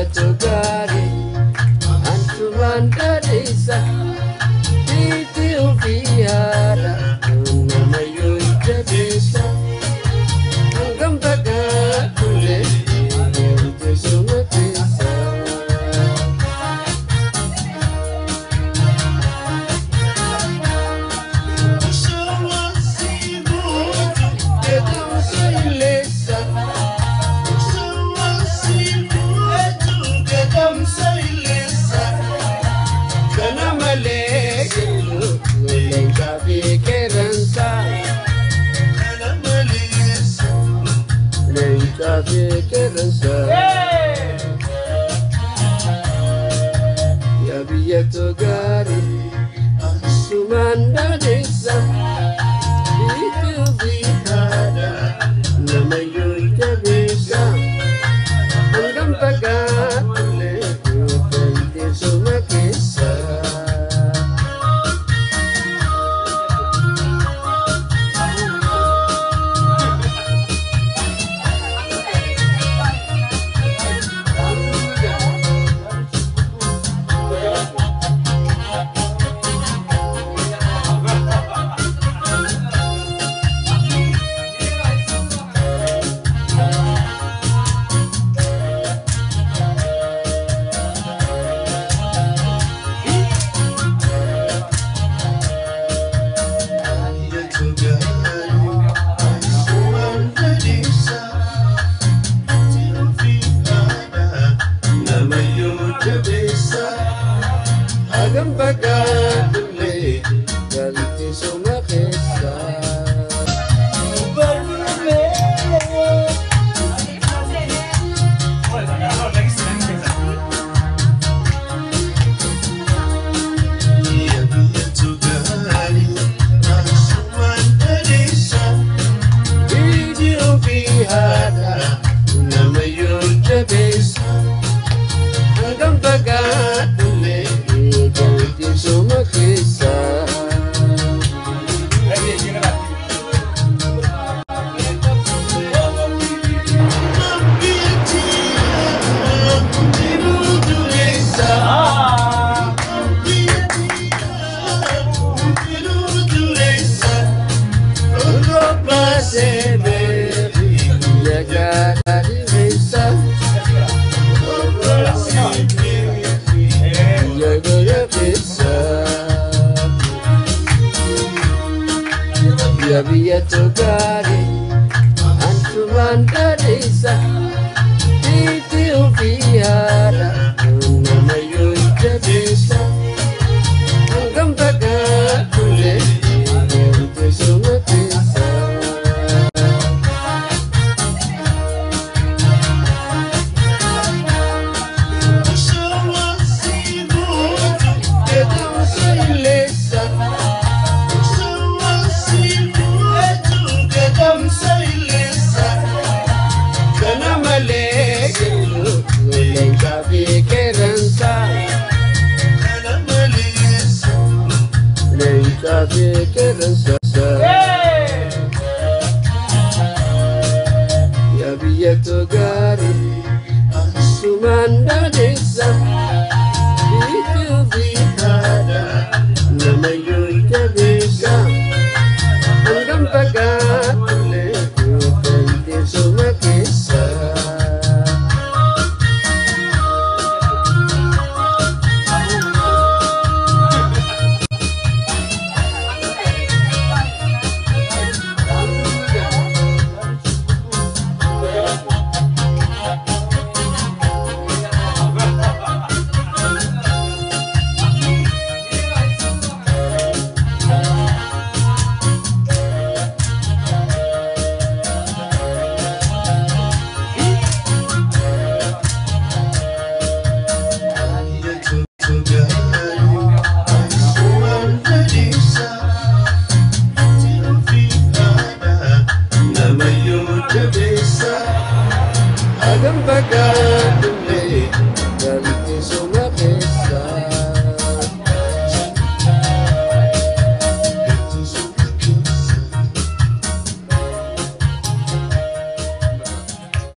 biyya gaarii antumaan dhadheessa biitti ofii haadha namayyuu jabeessa hangam fagaatullee teessuma keessa. Gadamsa illeessa kana malee jiru leencaa fi qeerransa leencaa fi qeerransa. Yaa biyya gaarii asumaan dhadheessa biitti ofii haadha namayyuu jabeessa hangam fagaatullee teessuma keessa. Hangam fagaatullee teessuma keessa. Biitti ofii haadha namayyuu jabeessa hangam fagaatullee teessuma keessa. Yaa biyya gaarii antumaan dhadheessa biitti ofii haadha namayyuu jabeessa.